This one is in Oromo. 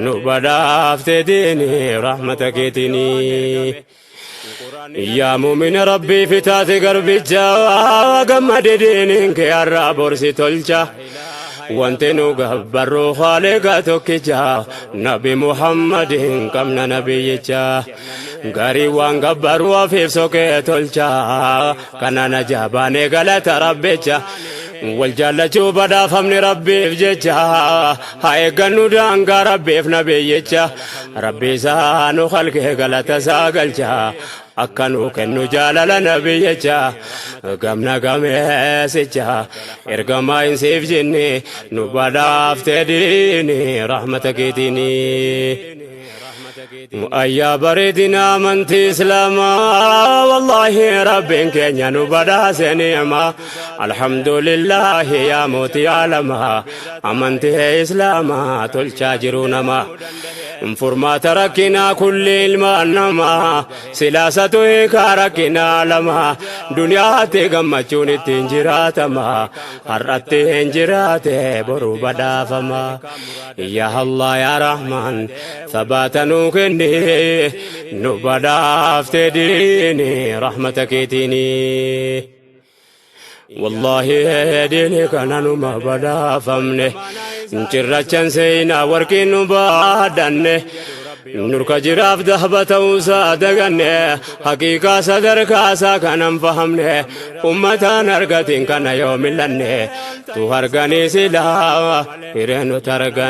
Nu badhaafte diini rahmata keetiini. Yaa muumina Rabbii fitaate garbicha, gammade diiniin kee har'aa borsi tolcha. Wanti nu gabbarru Khaaliqa tokkicha, Nabi Muhammadin qabna nabiyyicha. Garii waan gabbaru ofiif soqee tolcha, kanaan ajaabaanee galata Rabbicha. Wal jaallachuu badhaafamni Rabbiif jecha, haa eeggannu daangaa Rabbiif nabiyyicha. Rabbi isaa nu halkee galata isaa galcha, akka nu kennu jaalala nabiyyicha. Gamna gameessicha ergamaa hin siif jenne, nu badhaafte diini rahmata keetiini. Ayyaa bareedina amantii Islaamaa, wallaahi Rabbiin keenya nu badhaase ni'ma. Alhamdulillaahi yaa mootii aalamaa, amantii Islaamaa tolchaa jiru nama. Furmaata rakkinaa kulli ilmaan namaa, silaasatu hiikaa rakkinaa lama. Duniyaatti gammachuun ittiin jiraatama, har'atti hin jiraate boru badhaafama. Yaa Allah, yaa Rahman, sabaata nuu kenni, nu badhaafte diini rahmata keetiini. Wallaahi diini kana numa badhaafamne, cirrachan seenaa warqiin nu baadhanne. Nurka jiraaf dahba ta'uusaa daganne, haqiiqaa sadarkaasaa kanan fahamne. Ummataan argatiin kana yoo millanne, tu arganii silaa hiree nuti argan.